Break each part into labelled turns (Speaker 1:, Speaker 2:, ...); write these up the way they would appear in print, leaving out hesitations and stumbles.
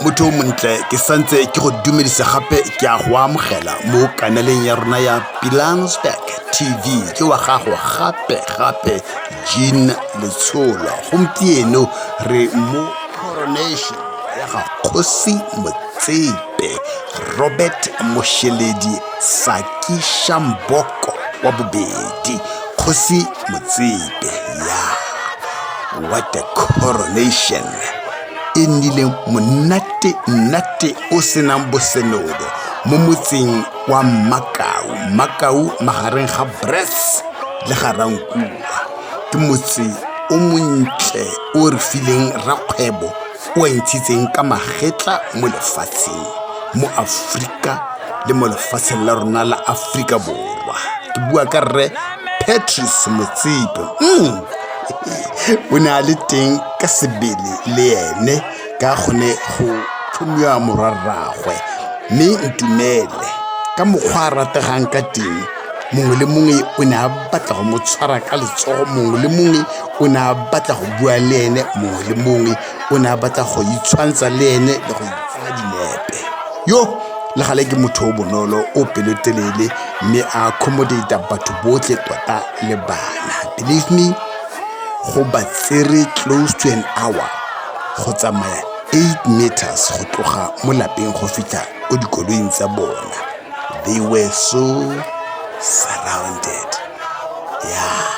Speaker 1: Motho o montle, ke santse ke go dumedisa gape ke a go amogela mo kanaleng ya rona ya Pilansberg TV. Ke wa gago gape gape Jean Letsholo. Gompieno re mo coronation ya ga Kgosi Motsepe Robert Mosheledi Saki Shamboko wa bobedi. Kgosi Motsepe, ya what a coronation! E nnile monate nnate o senang bosenolo mo motseng wa Makau. Makau magareng ga Brits le Ga-Rankuwa. Ke motse o montle o re fileng rrakgwebo o a ntshitseng ka magetla mo lefatsheng, mo Aforika le mo lefatsheng la rona la Aforika Borwa. Ke bua ka Rre Patrice Motsepe. O ne a le teng ka sebele le ene ka gone go tlhomiwa morwarraagwe, mme ntumele ka mokgwa a rategang ka teng, mongwe le mongwe o ne a batla go mo tshwara ka letsogo, mongwe le mongwe o ne a batla go bua le ene, mongwe le mongwe o ne a batla go itshwantsha le ene le go itsaya dinepe. Le gale ke motho o bonolo, o pelotelele, mme a accommodate-a batho botlhe tota le bana. Believe me, go ba tsere close to an hour go tsamaya 8 meters go tloga mo lapeng go fitlha ko dikoloing tsa bona. They were so surrounded, yeah.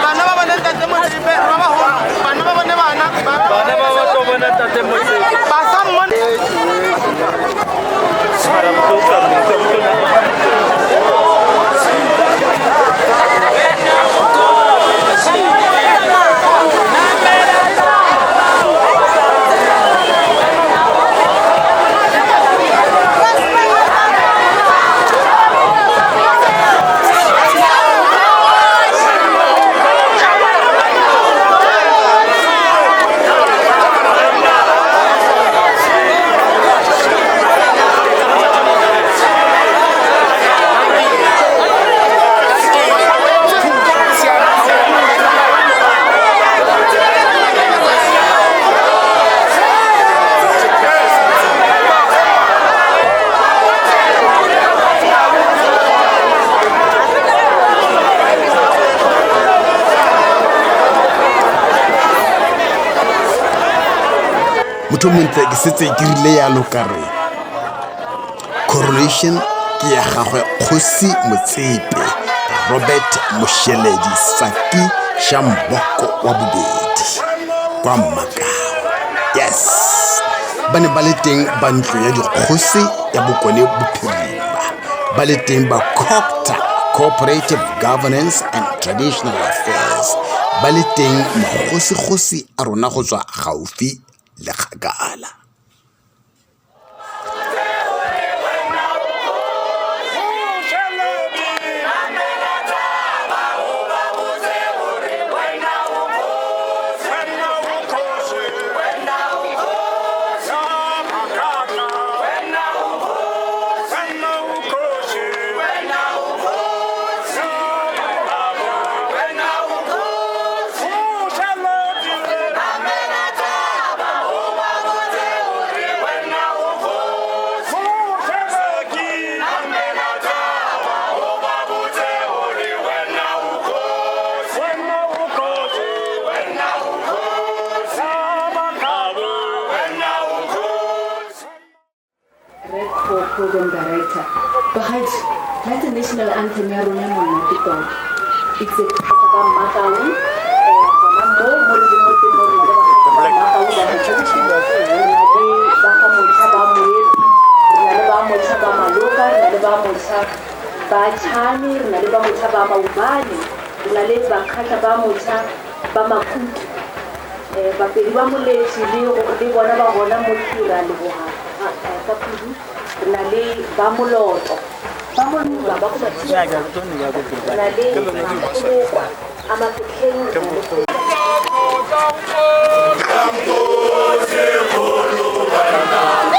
Speaker 2: Bana ba bone ntate Motsepe ba bagolo, bana ba bone bana.
Speaker 3: Bana ba ba tlo bona ntate Motsepe.
Speaker 2: Ba sa mmone.
Speaker 3: Mara motho o tla motho.
Speaker 1: Motho o montle, ke setse ke rile yalo ka re coronation ke ya gagwe Kgosi Motsepe Robert Mosheledi Saki Shamboko wa bobedi kwa Makau. Yes, ba ne ba le teng ba ntlo ya dikgosi ya Bokone Bophirima, ba le teng ba COGTA, Cooperative Governance and Traditional Affairs, ba le teng magosi-gosi a rona go tswa gaufi le kgakala.
Speaker 4: Program Director. Bagaetsho, that's the national anthem ya rona e monate tota. It's a ba Mmakau, gona mo mo re leng mo teng mo re na le bakgatla ba Mmakau ba Motšhotšhi, re na le ba ga Motšha ba Moepi, re na le ba Motšha ba Maloka, re na le ba Motšha ba Chane, re na le ba Motšha ba Maubane, re na le bakgatla ba Motšha ba Makutu. Bapedi ba Moletši le le bona ba gona mo Khira leboga ka kudu. Re na le ba Moloto, ba Moluba, ba go Mathiba, re na le Makgolokwa a Mafetlheng, re na le